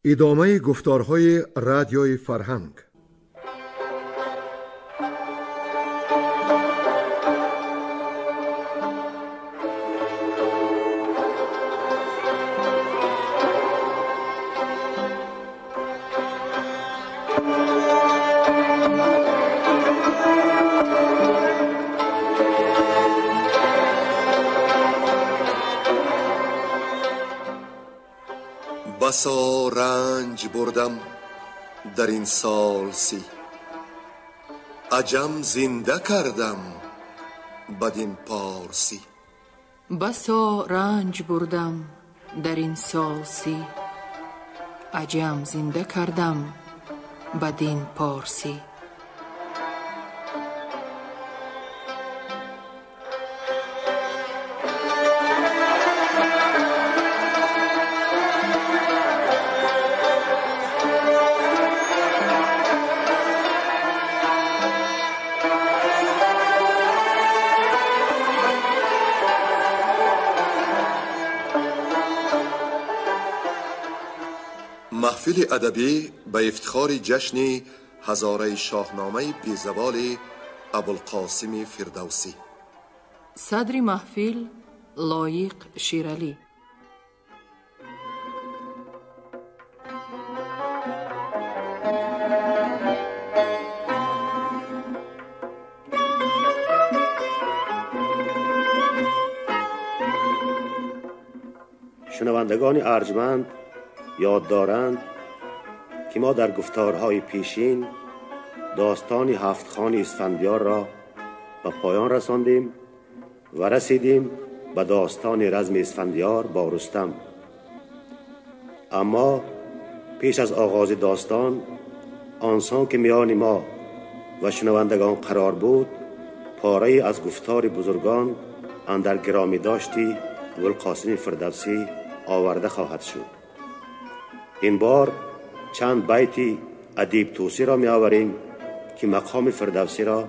Идомаи гуфторҳои радиои фарҳанг. بسا رنج بردم در این سال 30، عجم زنده کردم بدین پارسی. بسا رنج بردم در این سال 30، عجم زنده کردم بدین پارسی. маҳфили адабӣ ба ифтихори ҷашни ҳазораи шоҳномаи безаволи Абулқосими Фирдавсӣ. Садри маҳфил Лоиқ Шералӣ. Шунавандагони арҷманд ёд доранд, ки мо дар гуфторҳои пешин достони ҳафт хони Исфандиёр ро ба поён расондем ва расидем ба достони разми Исфандиёр бо Рустам. Аммо пеш аз оғози достон, онсон ки миёни мо ва шунавандагон қарор буд, порае аз гуфтори бузургон андар гиромӣ дошти Абулқосими Фирдавсӣ оварда хоҳад шуд. Ин бор чанд байти адиб Тӯсиро меоварем, ки мақоми Фирдавсиро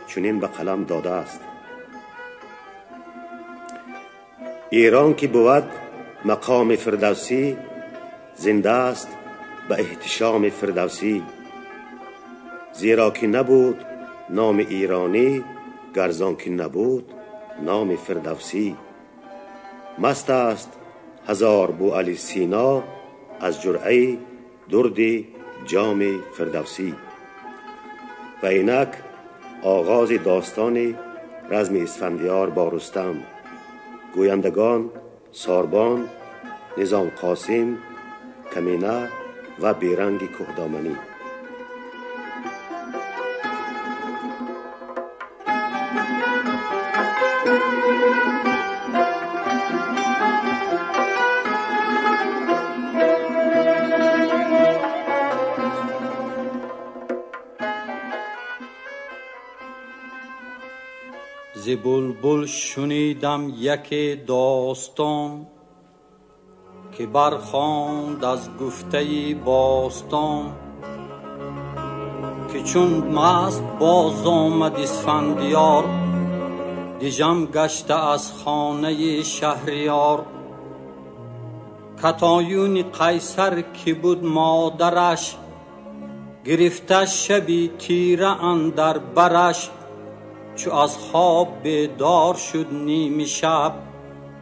чунин ба қалам додааст: Эрон ки бувад мақоми Фирдавсӣ, зинда аст ба эҳтишоми Фирдавсӣ. Зеро ки набуд номи эронӣ, гарзон ки набуд номи Фирдавсӣ. Маст аст ҳазор Бӯалӣ Сино аз ҷуръаи дурди ҷоми Фирдавсӣ. Ва инак оғози достони разми Исфандиёр бо Рустам. Гӯяндагон Сорбон, Низом Қосим, Камина ва Беранги Кӯҳдоманӣ. ز بلبل شنیدم یک داستان، که برخواند از گفته باستان. که چون مست باز آمد اسفندیار، دژم گشته از خانه شهریار. کتایون قیصر که بود مادرش، گرفته شبی تیره اندر برش. چو از خواب بیدار شد نیم شب،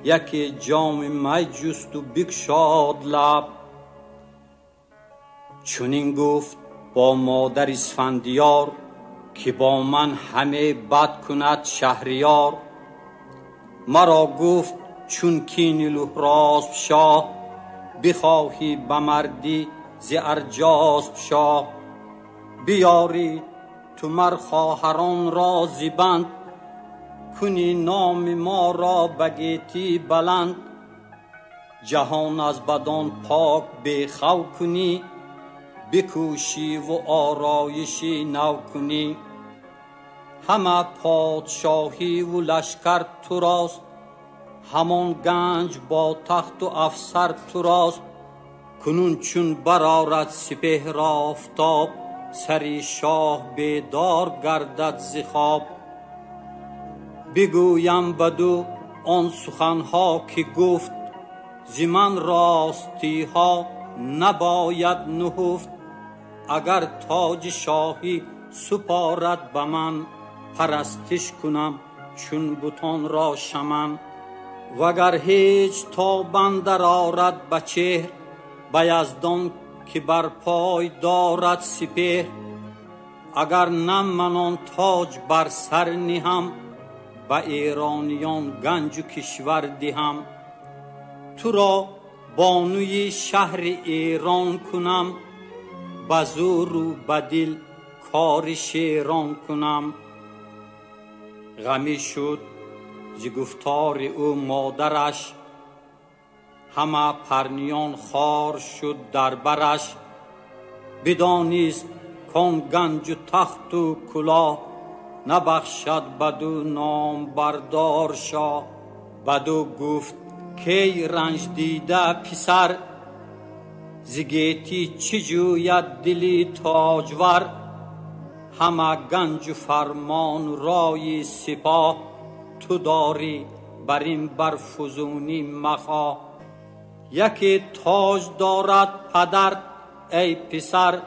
یکی جام می جست و بگشاد لب. چنین گفت با مادر اسفندیار، که با من همه بد کند شهریار. مرا گفت چون کین لهراسب شاه، بخواهی به مردی ز ارجاسب شاه. بیاری تو مر خواهران را ز بند، کنی نام ما را به گیتی بلند. جهان از بدان پاک بیخو کنی، بکوشی و آرایشی نو کنی. همه پادشاهی و لشکر تو راست، همان گنج با تخت و افسر تو راست. کنون چون برآرد سپهر آفتاب، سری شاه بیدار گردد ز خواب. بگویم بدو آن سخنها که گفت، ز من راستیها نباید نهفت. اگر تاج شاهی سپارد به من، پرستش کنم چون بتان را شمن. وگر هیچ تاب اندر آرد به چهر، به یزدان که بر پای دارد سپهر. اگر نه من آن تاج بر سر نهم، به ایرانیان گنج و کشور دهم. تو را بانوی شهر ایران کنم، به زور و به دل کار شیران کنم. غمی شد ز گفتار او مادرش، همه پرنیان خار شد در برش. بدانست کان گنج و تخت و کلاه، نبخشد بدو نام بردار شاه. بدو گفت کی رنج دیده پسر، ز گیتی چه جوید دلی تاجور. همه گنج و فرمان رای سپاه، تو داری بر این بر فزونی مخواه. یکی تاج دارد پدر ای پسر،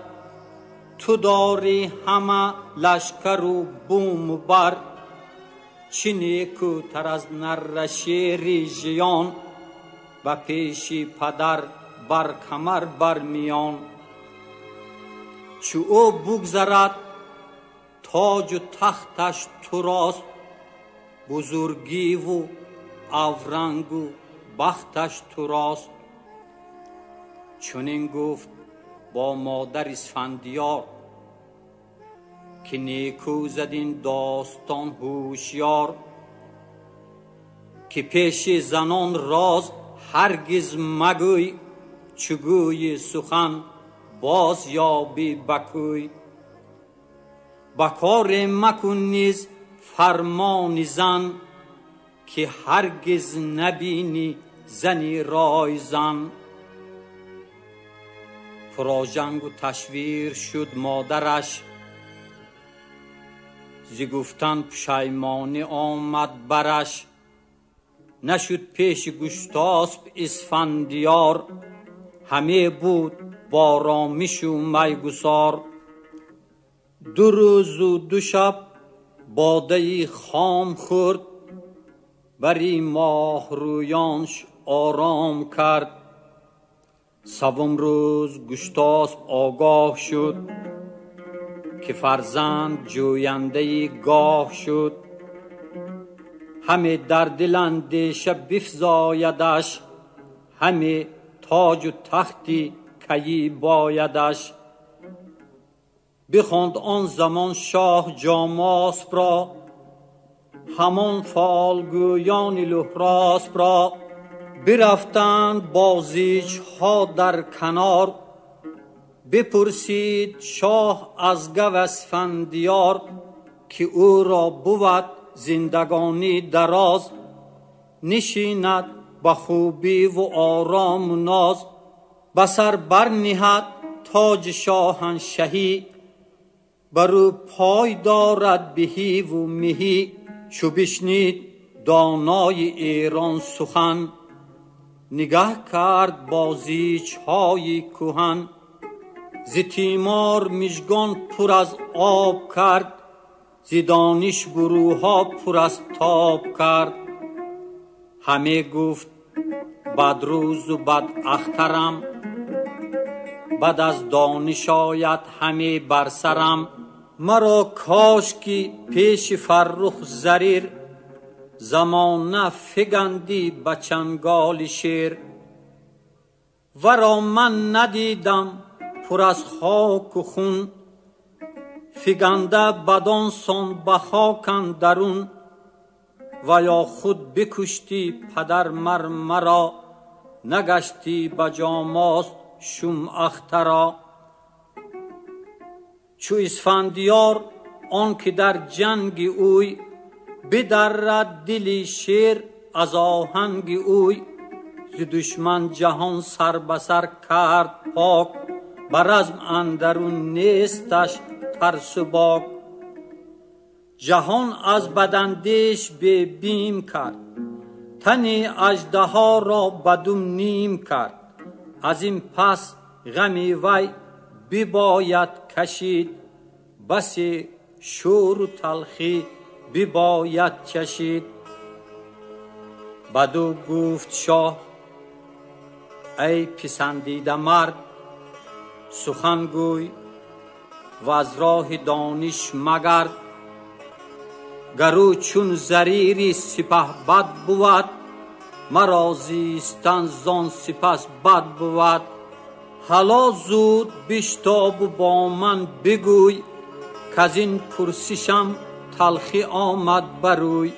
تو داری همه لشکر و بوم و بر. چه نیکوتر از نره شیر ژیان، به پیش پدر بر کمر بر میان. چو او بگذرد تاج و تختش تو راست، بزرگی و اورنگ و بختش تو راست. چنین گفت با مادر اسفندیار، که نیکو زد این داستان هوشیار. که پیش زنان راز هرگز مگوی، چو گویی سخن باز یابی بکوی. به کار مکن نیز فرمان زن، که هرگز نبینی زنی رای زن. پراژنگ و تشویر شد مادرش، ز گفتن پشیمانی آمد برش. نشد پیش گشتاسب اسفندیار، همه بود با رامش و میگسار. دو روز و دو شب باده خام خورد، بری ماه رویانش آرام کرد. سوم روز گشتاسب آگاه شد، که فرزند جوینده گاه شد. همه در دل اندیشه بفزایدش، همه تاج و تختی کی بایدش. بخواند آن زمان شاه جاماسب را، همان فالگویان لهراسب را. برفتند بازیچها در کنار، بپرسید شاه از گو اسفندیار. که او را بود زندگانی دراز، نشیند به خوبی و آرام و ناز. به سر برنهد تاج شاهنشهی، بر او پای دارد بهی و مهی. چو بشنید دانای ایران سخن، نگه کرد بازیچهای کهن. ز تیمار مژگان پر از آب کرد، ز دانش گروها پر از تاب کرد. همه گفت بد روز و بد اخترم، بد از دانش آید همه بر سرم. مرا کاش که پیش فرخ زریر، زمانه فگندی به چنگال شیر. ورا من ندیدم پر از خاک و خون، فگنده بدان سان به خاک اندرون. و یا خود بکشتی پدر مر مرا، نگشتی به جاماست شوم اخترا. چو اسفندیار آن که در جنگ اوی، بدرد دل شیر از آهنگ اوی. ز دشمن جهان سر به سر کرد پاک، بر رزم اندرون نیستش ترس و باک. جهان از بداندیش بی بیم کرد، تن اژدها را بدو نیم کرد. از این پس غمی وی بباید کشید، بسی شور و تلخی بباید چشید. بدو گفت شاه ای پسندیده مرد، سخن گوی و از راه دانش مگرد. گرو چون زریری سپه بد بود، مرا زیستن زان سپس بد بود. هلا زود بشتاب و با من بگوی، کز این پرسشم تلخی آمد بروی.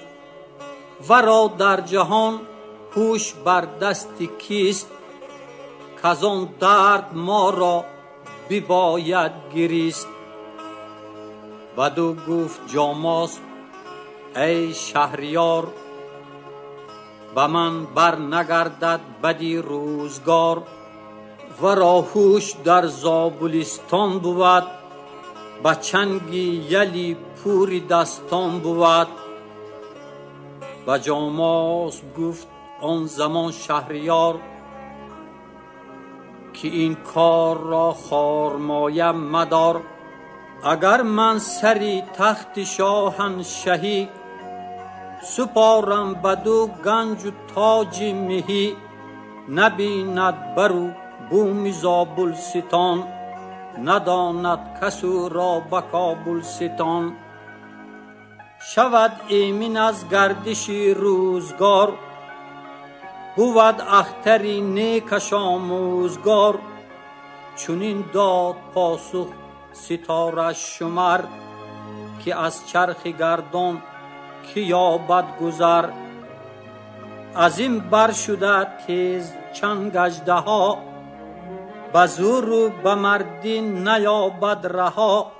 ورا در جهان هوش بر دست کیست، کز آن درد ما را بباید گریست. بدو گفت جاماسب ای شهریار، به من بر نگردد بدی روزگار. ورا هوش در زابلستان بود، به چنگ یلی پوری دستان بود. و جاماسب گفت آن زمان شهریار، که این کار را خارمایه مدار. اگر من سری تخت شاهنشهی، سپارم بدو گنج و تاج مهی. نبیند برو بوم زابلستان، نداند کس او را به کابلستان. شود ایمن از گردش روزگار، بود اختری نیکش آموزگار. چنین داد پاسخ ستاره شمر، که از چرخ گردان کی یابد گذر. از این بر شده تیز چنگ اژدها، به زور و به مردی نیابد رها.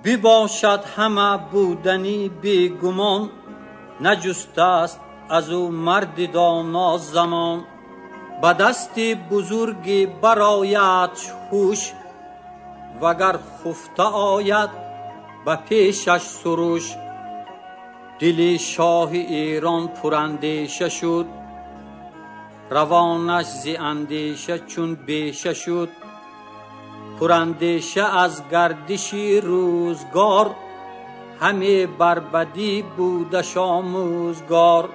بباشد همه بودنی بی گمان، نجست است از او مرد دانا زمان. به دست بزرگی برآید هوش، وگر خفته آید به پیشش سروش. دل شاه ایران پراندیشه شد، روانش ز اندیشه چون بیشه شد. پراندیشه از گردش روزگار، همه بر بدی بودش آموزگار.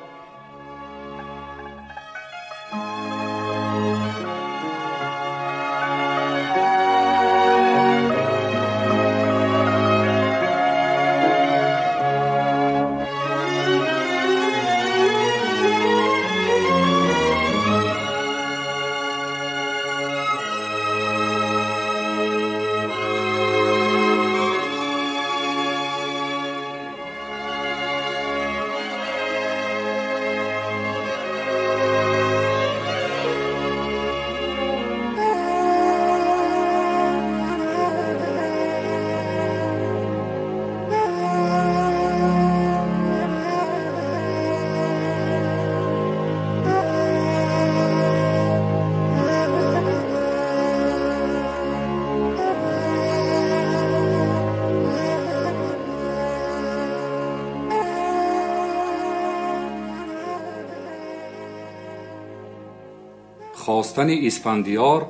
خواستن اسفندیار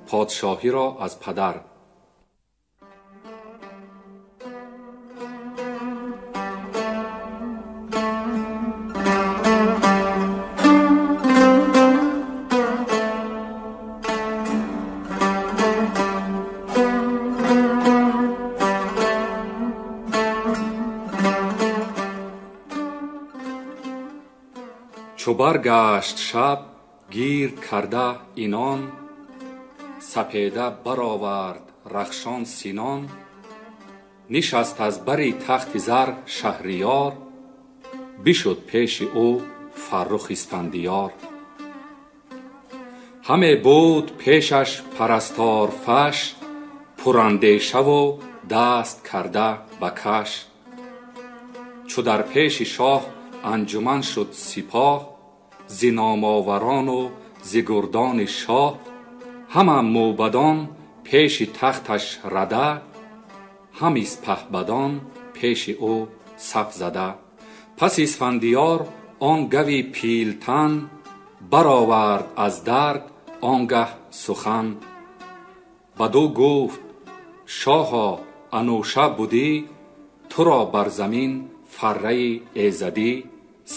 پادشاهی را از پدر. چو برگشت شب گیر کرده اینان، سپیده برآورد رخشان سینان. نشست از بری تخت زر شهریار، بشد پیش او فرخ اسفندیار. همه بود پیشش پرستار فش، پراندیشه و دست کرده بکش. چو در پیش شاه انجمن شد سپاه، ز نامآوران و ز گردان شاه. همه موبدان پیش تختش رده، هم اسپهبدان پیش او صف زده. پس اسفندیار آن گوی پیلتن، برآورد از درد آنگه سخن. Бадӯ гуфт шоҳо Анӯша будӣ, туро бар замин фарраи эзадӣ.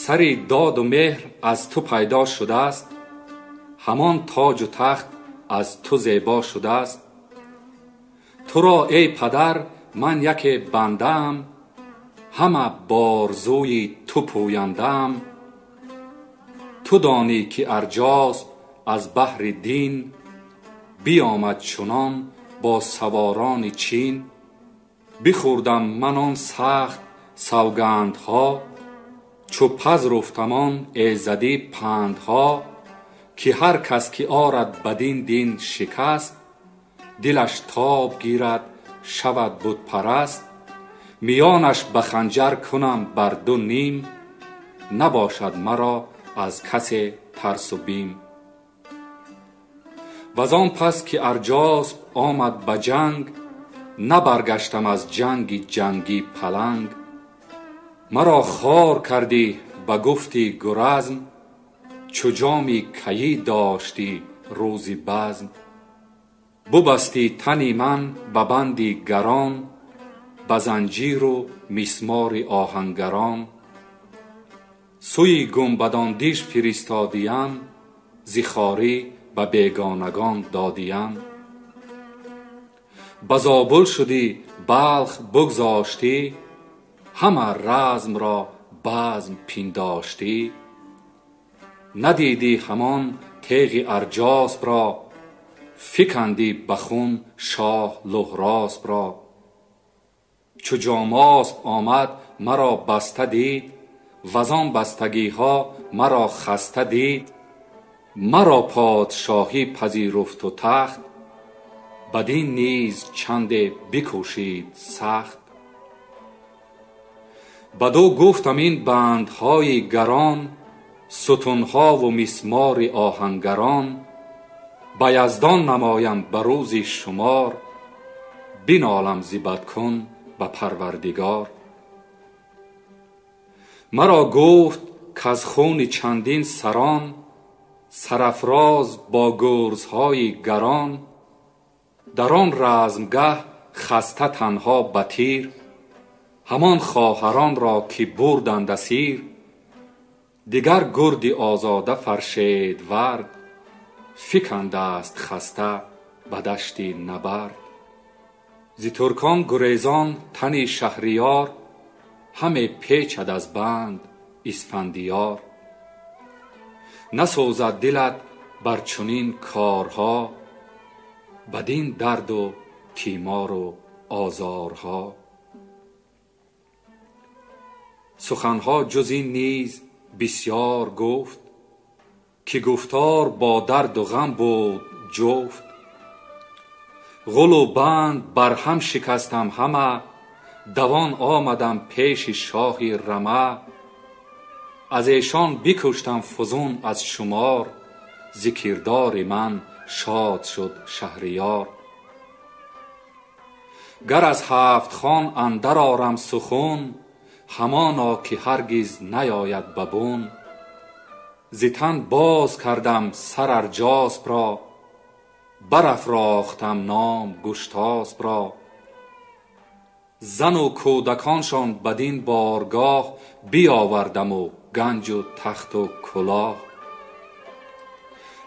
Сари доду меҳр аз ту пайдо шудааст, ҳамон тоҷу тахт аз ту зебо шудааст. Туро эй падар ман яке бандаам, ҳама борзуи ту пӯяндаам. Ту донӣ ки Арҷасп аз баҳри дин биомад чунон бо саворони Чин. Бихӯрдам ман он сахт савгандҳо, чу пазруфтам он эзадӣ пандҳо, ки ҳар кас ки орад бадин дин шикаст, дилаш тоб гирад шавад бутпараст. Миёнаш ба ханҷар кунам бар ду ним, набошад маро аз касе тарсу бим. Вазон пас ки Арҷасп омад ба ҷанг, набаргаштам аз ҷанги ҷангӣ паланг. Маро хор кардӣ ба гуфти гуразм, чу ҷоми кайӣ доштӣ рӯзи базм. Бубастӣ тани ман ба банди гарон, ба занҷиру мисмори оҳангарон. Сӯи гумбадондиш фиристодиям, зи хорӣ ба бегонагон додиям. Ба Зобул шудӣ Балх бигзоштӣ, ҳама размро базм пиндоштӣ. Надидӣ ҳамон теғи Арҷаспро, фикандӣ ба хун шоҳ Луҳроспро. Чу Ҷомосп омад маро баста дид, вазон бастагиҳо маро хаста дид. Маро подшоҳӣ пазируфту тахт, бадин низ чанде бикӯшид сахт. Бадӯ гуфтам ин бандҳои гарон, сутунҳову мисмори оҳангарон. Ба Яздон намоям ба рӯзи шумор, бинолам зи бадкун ба Парвардигор. Маро гуфт каз хуни чандин сарон, сарафроз бо гурзҳои гарон. Дар он размгаҳ хаста танҳо ба тир, ҳамон хоҳаронро ки бурданд асир. Дигар гурди озода Фаршедвард, фикандааст хаста ба дашти набард. Зи туркон гурезон тани Шаҳриёр, ҳаме печад аз банд Исфандиёр. Насӯзад дилат бар чунин корҳо, бадин дарду тимору озорҳо. Суханҳо ҷуз ин низ бисёр гуфт, ки гуфтор бо дарду ғам буд ҷуфт. Ғулу банд бар ҳам шикастам ҳама, давон омадам пеши шоҳи рама. Аз эшон бикуштам фузун аз шумор, зи кирдори ман шод шуд Шаҳриёр. Гар аз ҳафт хон андар орам сухун, ҳамоно ки ҳаргиз наёяд ба бун. Зи тан боз кардам сар Арҷаспро, барафрохтам ном Гуштаспро. Зану кӯдаконшон бадин боргоҳ, биёвардаму ганҷу тахту кулоҳ.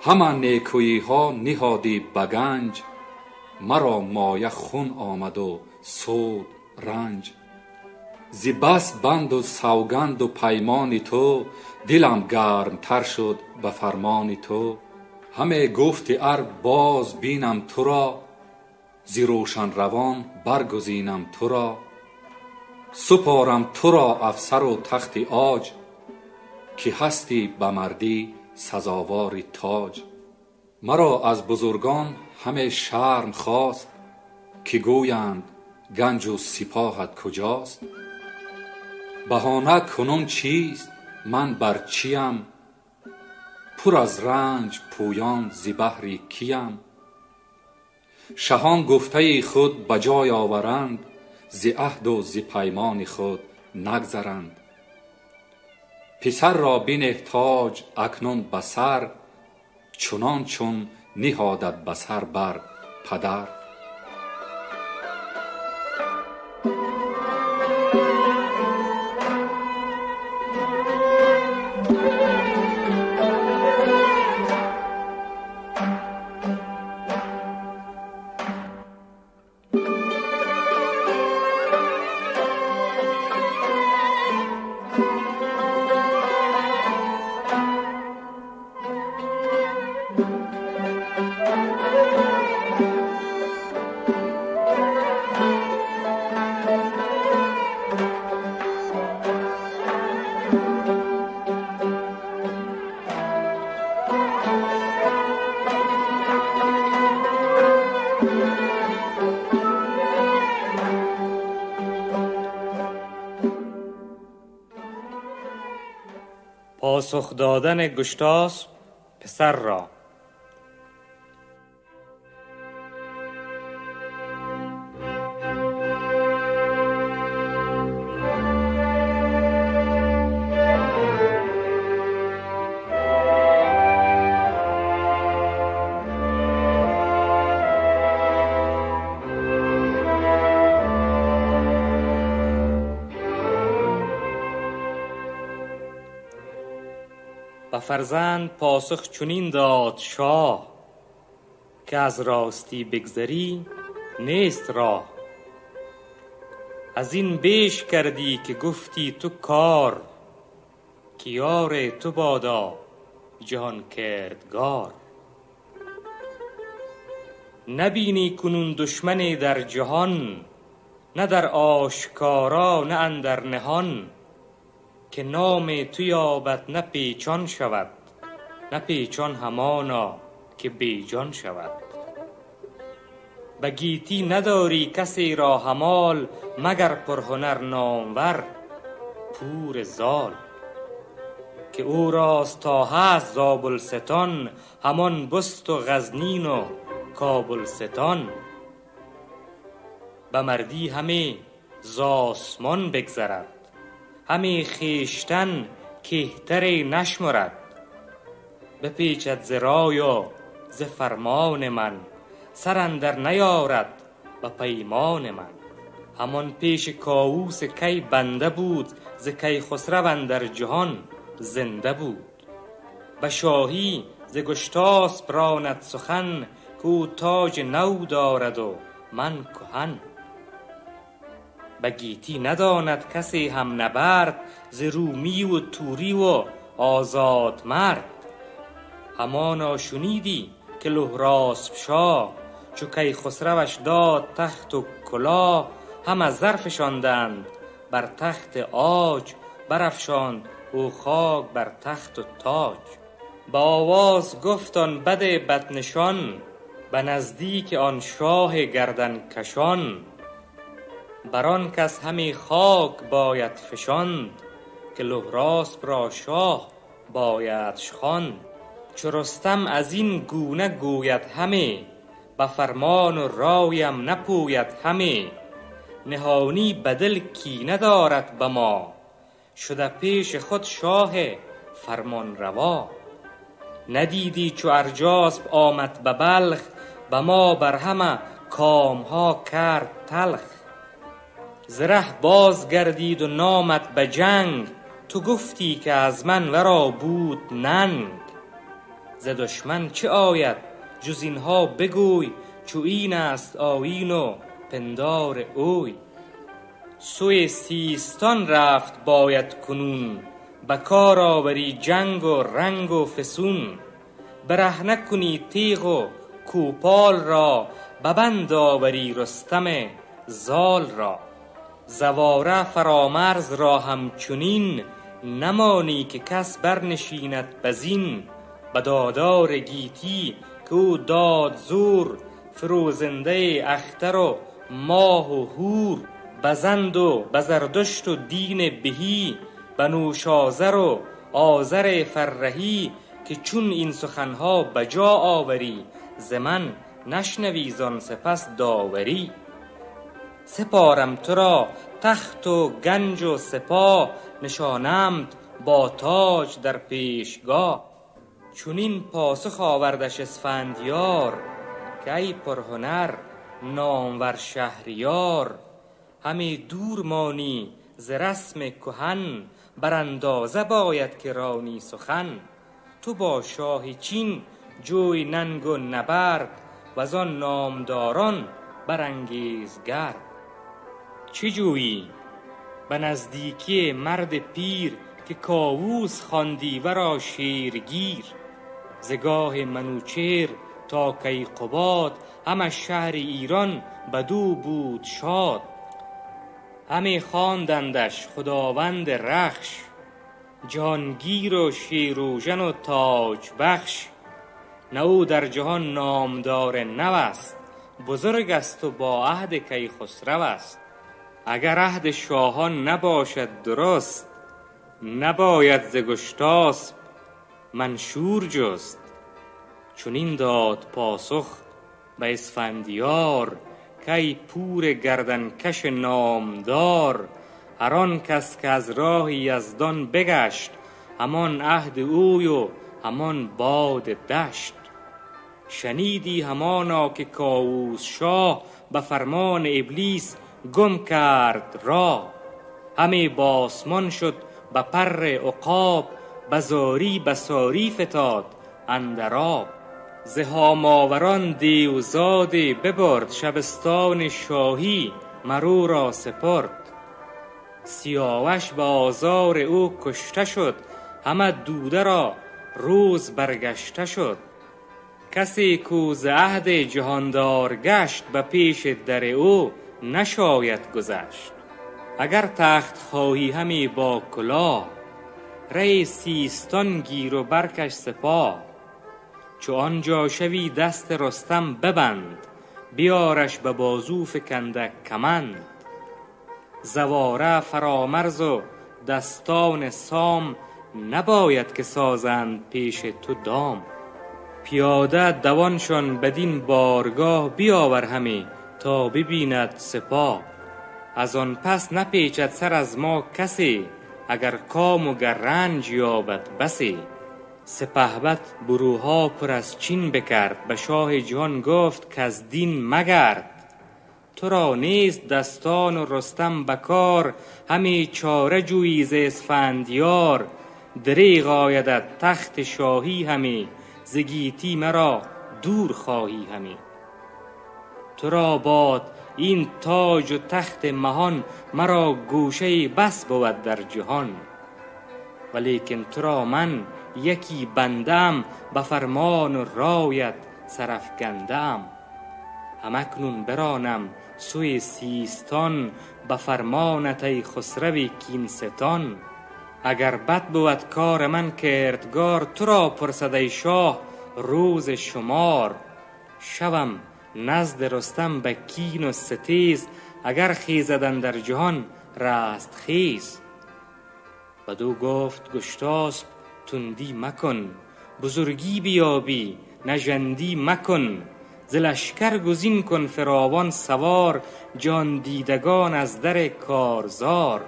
Ҳама некӯиҳо ниҳодӣ ба ганҷ, маро моя хун омаду суд ранҷ. Зи бас банду савганду паймони ту, дилам гармтар шуд ба фармони ту. Ҳаме гуфти ар боз бинам туро, зи рӯшанравон баргузинам туро. Супорам туро афсару тахти оҷ, ки ҳастӣ ба мардӣ сазовори тоҷ. Маро аз бузургон ҳаме шарм хост, ки гӯянд ганҷу сипоҳат куҷост. Баҳона кунун чист, ман бар чиям? Пур аз ранҷ пӯён зи баҳри киям? Шаҳон гуфтаи худ ба ҷой оваранд, зи аҳду зи паймони худ нагзаранд. Писарро бинеҳ тоҷ акнун ба сар, чунон чун ниҳодат ба сар бар падар. پاسخ دادن گشتاسب پسر را. به فرزند پاسخ چنین داد شاه، که از راستی بگذری نیست راه. از این بیش کردی که گفتی تو کار، که یار تو بادا جهان کردگار. نبینی کنون دشمن در جهان، نه در آشکارا نه اندر نهان. که نام تو یابد نه پیچان شود، نه پیچان همانا که بیجان شود. به گیتی نداری کسی را همال، مگر پرهنر نامور پور زال. که او راست تا هست زابلستان، همان بست و غزنین و کابلستان. به مردی همه ز آسمان بگذرد، همی خویشتن کهتر نشمرد. بپیچد ز رای و ز فرمان من، سر اندر نیارد به پیمان من. همان پیش کاووس کی بنده بود، ز کیخسرو اندر جهان زنده بود. به شاهی ز گشتاسب راند سخن، که او تاج نو دارد و من کهن. به گیتی نداند کسی هم نبرد، ز رومی و توری و آزاد مرد. همانا شنیدی که لهراسب شاه، چو کیخسروش داد تخت و کلاه. هم از زر فشاندند بر تخت عاج، برافشاند او خاک بر تخت و تاج. به آواز گفت آن بد بدنشان، به نزدیک آن شاه گردن کشان. بر آن کس همی خاک باید فشاند، که لهراسب را شاه بایدش خواند. چو رستم از این گونه گوید همی، به فرمان و رایم نپوید همی. نهانی به دل کینه دارد به ما، شده پیش خود شاه فرمان روا. ندیدی چو ارجاسب آمد به بلخ، به ما بر همه کامها کرد تلخ. ز ره باز گردید و نامد به جنگ، تو گفتی که از من ورا بود ننگ. ز دشمن چه آید جز اینها بگوی، چو این است آیین و پندار اوی. سوی سیستان رفت باید کنون، به کار آوری جنگ و رنگ و فسون. برهنه کنی تیغ و کوپال را، به بند آوری رستم زال را. زواره فرامرز را همچنین، نمانی که کس برنشیند بزین. به دادار گیتی که او داد زور، فروزنده اختر و ماه و هور. بزند و بزردشت و دین بهی، به نوشاذر و آذر فرهی. که چون این سخنها به جا آوری، ز من نشنوی زان سپس داوری. سپارم تو را تخت و گنج و سپاه، نشانمت با تاج در پیشگاه. چنین پاسخ آوردش اسفندیار، که ای پرهنر نامور شهریار. همی دور مانی ز رسم کهن، بر اندازه باید که رانی سخن. تو با شاه چین جوی ننگ و نبرد، وزان نامداران برانگیز گرد. چه جویی به نزدیکی مرد پیر، که کاووس خواندی ورا شیرگیر. ز گاه منوچهر تا کیقباد، همه شهر ایران بدو بود شاد. همی خواندندش خداوند رخش، جهانگیر و شیروژن و تاج بخش. نه او در جهان نامدار نو است، بزرگ است و با عهد کیخسرو است. اگر عهد شاهان نباشد درست، نباید ز گشتاسب منشور جست. چنین داد پاسخ به اسفندیار کای پور گردنکش نامدار. هر آن کس که از راه یزدان بگشت، همان عهد اوی و همان باد دشت. شنیدی همانا که کاووس شاه به فرمان ابلیس گم کرد راه. همی باسمان شد به پر عقاب، به زاری به ساری فتاد اندر آب. ز هاماوران دیوزادی ببرد، شبستان شاهی مر او را سپرد. سیاوش به آزار او کشته شد، همه دوده را روز برگشته شد. کسی کو ز عهد جهاندار گشت، به پیش در او نشاید گذشت. اگر تخت خواهی همی با کلاه، ری سیستان گیر و برکش سپاه. چو آنجا شوی دست رستم ببند، بیارش به بازو فکنده کمند. زواره فرامرز و دستان سام، نباید که سازند پیش تو دام. پیاده دوانشان بدین بارگاه، بیاور همی تا ببیند سپاه. از آن پس نپیچد سر از ما کسی، اگر کام و گر رنج یابد بسی. سپهبد بروها پر از چین بکرد، به شاه جهان گفت کز دین مگرد. تو را نیست دستان و رستم بکار، همی چاره جویی ز اسفندیار. دریغ آیدت تخت شاهی همی، ز گیتی مرا دور خواهی همی. تو را باد این تاج و تخت مهان، مرا گوشه بس بود در جهان. ولیکن تو را من یکی بنده ام، به فرمان و رایت سرافکنده ام. هم اکنون برانم سوی سیستان، به فرمانت ای خسرو کین ستان. اگر بد بود کار من کردگار، تو را پرسد ای شاه روز شمار. شوم نزد رستم به کین و ستیز، اگر خیزد اندر جهان رستخیز. بدو گفت گشتاسب تندی مکن، بزرگی بیابی نژندی مکن. ز لشکر گزین کن فراوان سوار، جان دیدگان از در کارزار.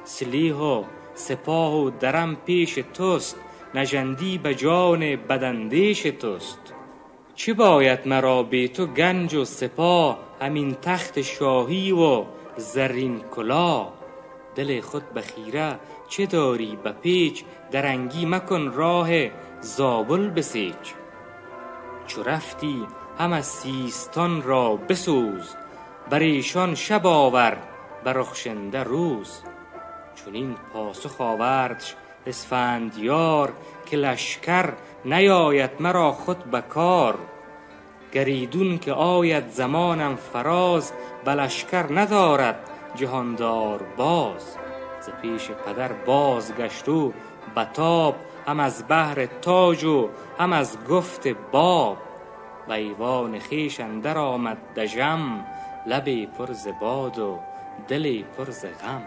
سلیح و سپاه و درم پیش توست، نژندی به جان بداندیش توست. چه باید مرا بی تو گنج و سپاه، همین تخت شاهی و زرین کلاه. دل خود به خیره چه داری به پیچ، درنگی مکن راه زابل بسیچ. چو رفتی همه سیستان را بسوز، بر ایشان شب آور بر رخشنده روز. چنین پاسخ آوردش اسفندیار، که لشکر نیاید مرا خود به کار. گر ایدون که آید زمانم فراز، به لشکر ندارد جهاندار باز. ز پیش پدر بازگشت او به تاب، هم از بهر تاج و هم از گفت باب. به ایوان خویش اندر آمد دژم، لبی پر ز باد و دلی پر ز غم.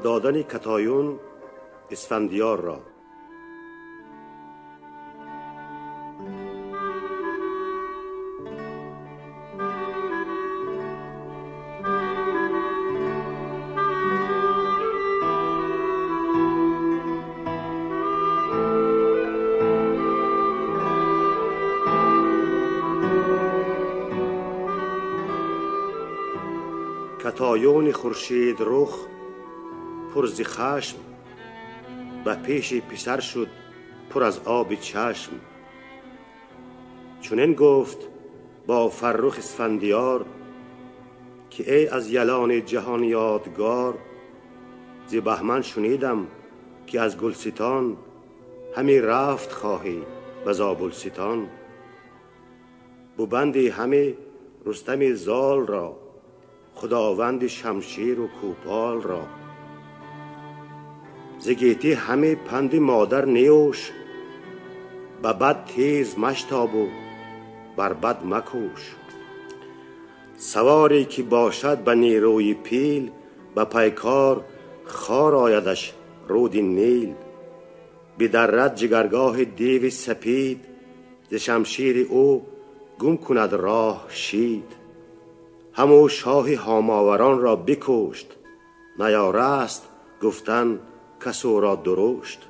دادن کتایون اسفندیار را. کتایون خورشید رخ پر ز خشم به پیش پسر شد پر از آب چشم. چنین گفت با فرخ اسفندیار که ای از یلان جهان یادگار، ز بهمن شنیدم که از گلستان همی رفت خواهی به زابلستان. ببندی همی رستم زال را، خداوند شمشیر و کوپال را. ز گیتی همی پند مادر نیوش، به بد تیز مشتاب و بر بد مکوش. سواری که باشد به نیروی پیل، به پیکار خار آیدش رود نیل. بدرد جگرگاه دیو سپید، ز شمشیر او گم کند راه شید. همو شاه هاماوران را بکشت، نیارست گفتن کس او را درشت.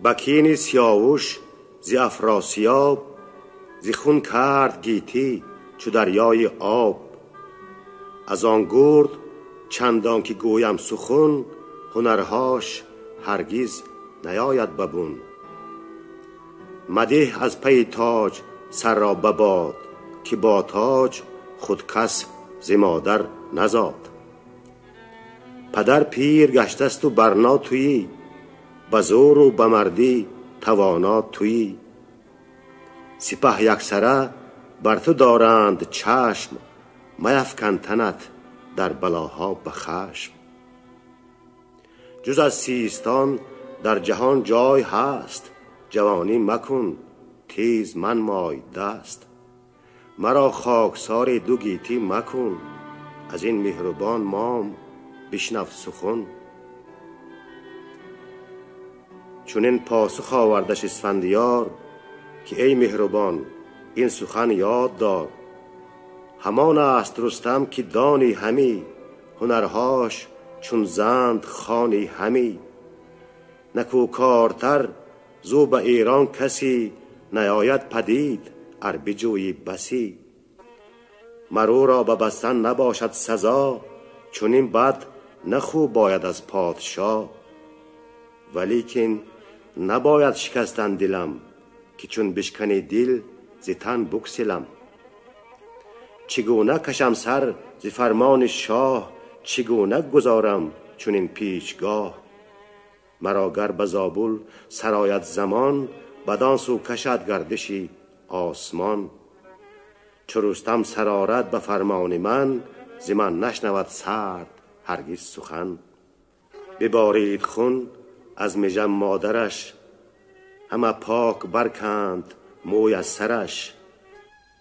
بکین سیاوش ز افراسیاب، ز خون کرد گیتی چو دریای آب. از آن گرد چندان که گویم سخن، هنرهاش هرگز نیاید ببون. مده از پی تاج سر را بباد، که با تاج خود کس ز مادر نزاد. پدر پیر گشتست و برنا تویی، به زور و به مردی توانا تویی. سپه یکسره بر تو دارند چشم، میفکن تنت در بلاها به خشم. جز از سیستان در جهان جای هست، جوانی مکن تیز منمای دست. مرا خاکسار دو گیتی مکن، از این مهربان مام بشنو سخن. چنین پاسخ آوردش اسفندیار، که ای مهربان این سخن یاد دار. همان است رستم که دانی همی، هنرهاش چون زند خوانی همی. نکوکارتر زو به ایران کسی، نیاید پدید ار بجویی بسی. مر او را به بستن نباشد سزا، چنین بد نه خوب باید از پادشا. ولیکن نباید شکستن دلم، که چون بشکنی دل ز تن بگسلم. چگونه کشم سر ز فرمان شاه، چگونه گذارم چنین پیشگاه. مرا گر به زابل سرآید زمان، بدان سو کشد گردشی آسمان. چو رستم سرآرد به فرمان من، ز من نشنود سرد هرگز سخن. ببارید خون از مژه مادرش، همه پاک برکند موی از سرش.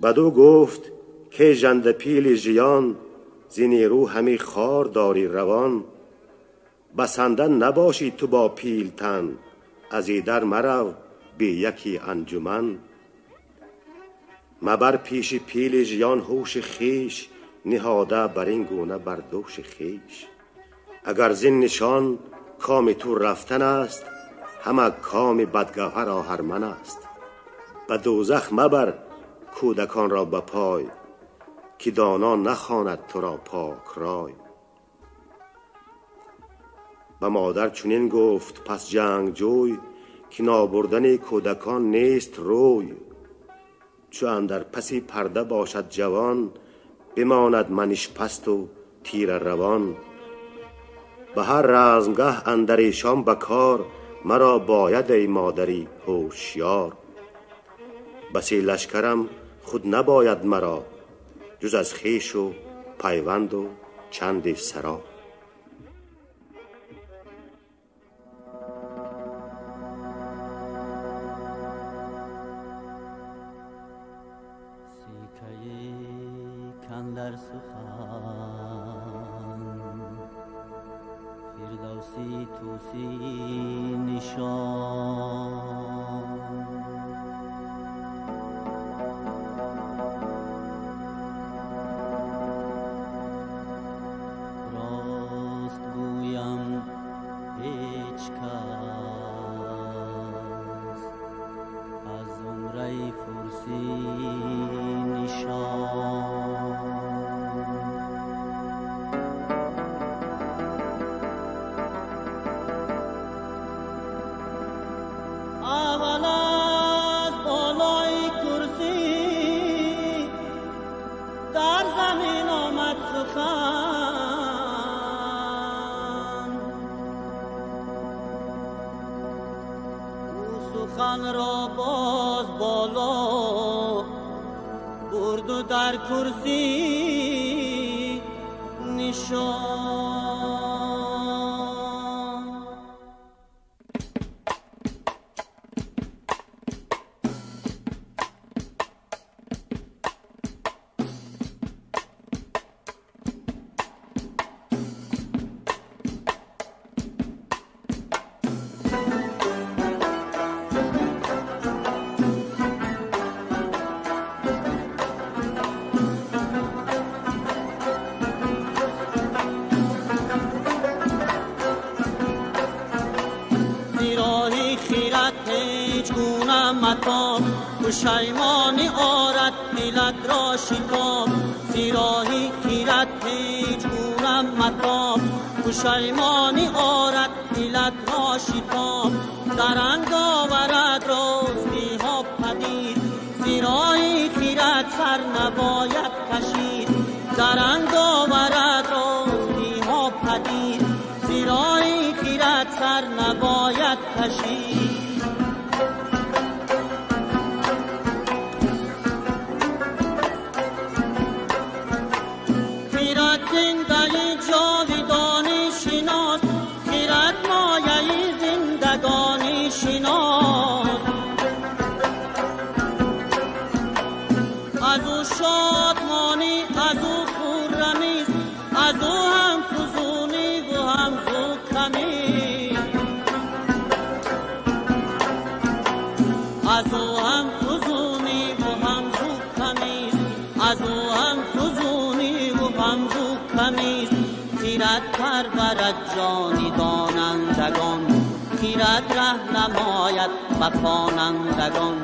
بدو گفت که ژنده پیل ژیان، ز نیرو همی خوار داری روان. بسنده نباشی تو با پیلتن، از ایدر مرو بی یکی انجمن. مبر پیش پیل ژیان هوش خویش، نهاده بر این گونه بر دوش خویش. اگر زین نشان کام تو رفتن است، همه کام بدگوهر آهرمن است. به دوزخ مبر کودکان را به پای، که دانا نخواند تو را پاک رای. به مادر چنین گفت پس جنگجوی، که نابردن کودکان نیست روی. چو اندر پس پرده باشد جوان، بماند منش پست و تیره روان. به هر رزمگه اندر ایشان به کار، مرا باید ای مادری هوشیار. بسی لشکرم خود نباید مرا، جز از خویش و پیوند و چندی سرا. کاندر سخن فردوسی توسی نشان. راست گویم هیچ کس از عمر فرسی نشان. تن را باز بالا برد و در کرسی نشان. پشیمانی آرد دلت را شتاب، زیراهی خیرت هیچ گونه متاب. پشیمانی آرد دلت را شتاب، درنگ آورد راستی ها پدید. زیراهی خیرت سر نباید کشید، درنگ آورد راستی ها پدید. زیراهی خیرت سر نباید کشید. پرورد جانی دانندگان، خیرت ره نماید به خوانندگان.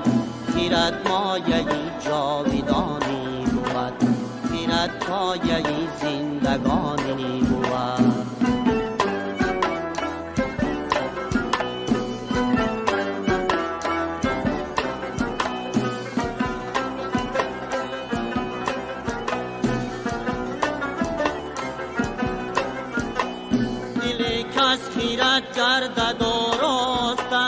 خیرت مایه جاویدانی بود، خیرت پایه زندگانی بود. گردد آراسته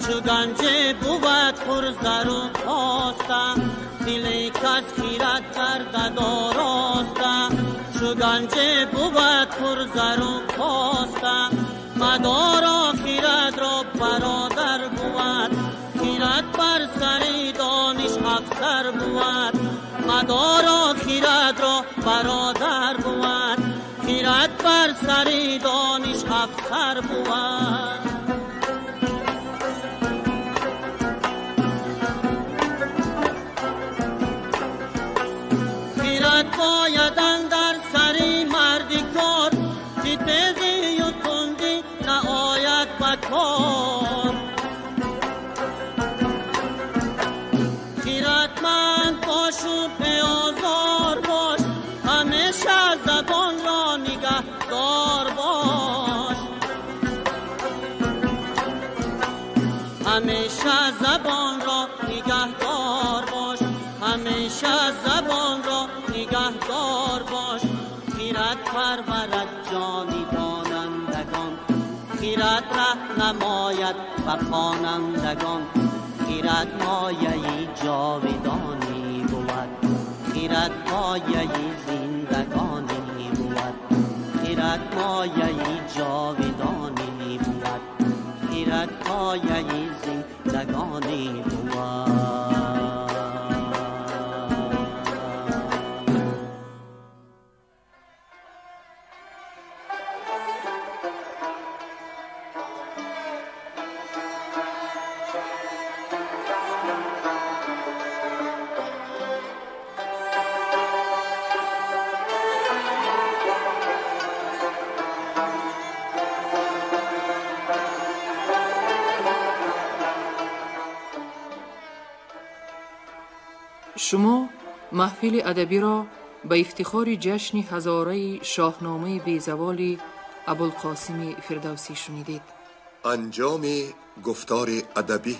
چو گنج بود پر زر و کاسته. دل کس خیرت گردد آراسته چو گنج بود پر زر و کاسته. مدارا خیرت را برادر بود، خیرت بر سر دانش افسر بود. مدارا خیرت را برادر بود، خیرت بر سر دانش افسر بود. خیرت باید اندر سر مردی کار، که تیزی و تندی نآید به کار. خیرتمند باش و به آزار باش، همیشه زبان را نگهدار باش. همیشه زبان را نگهدار باش، همیشه زبان را نگهدار باش. خیرت پرورد جانی دانندگان، خیرت ره نماید به خوانندگان. خیرت مایه جاودانی بود، خیرت پایه زندگانی بود. خیرت مایه جاودانی بود، خیرت پایه زندگانی بود. Шумо маҳфили адабиро ба ифтихори ҷашни ҳазораи шоҳномаи безаволи Абулқосими Фирдавсӣ шунидед. Анҷоми гуфтори адабӣ.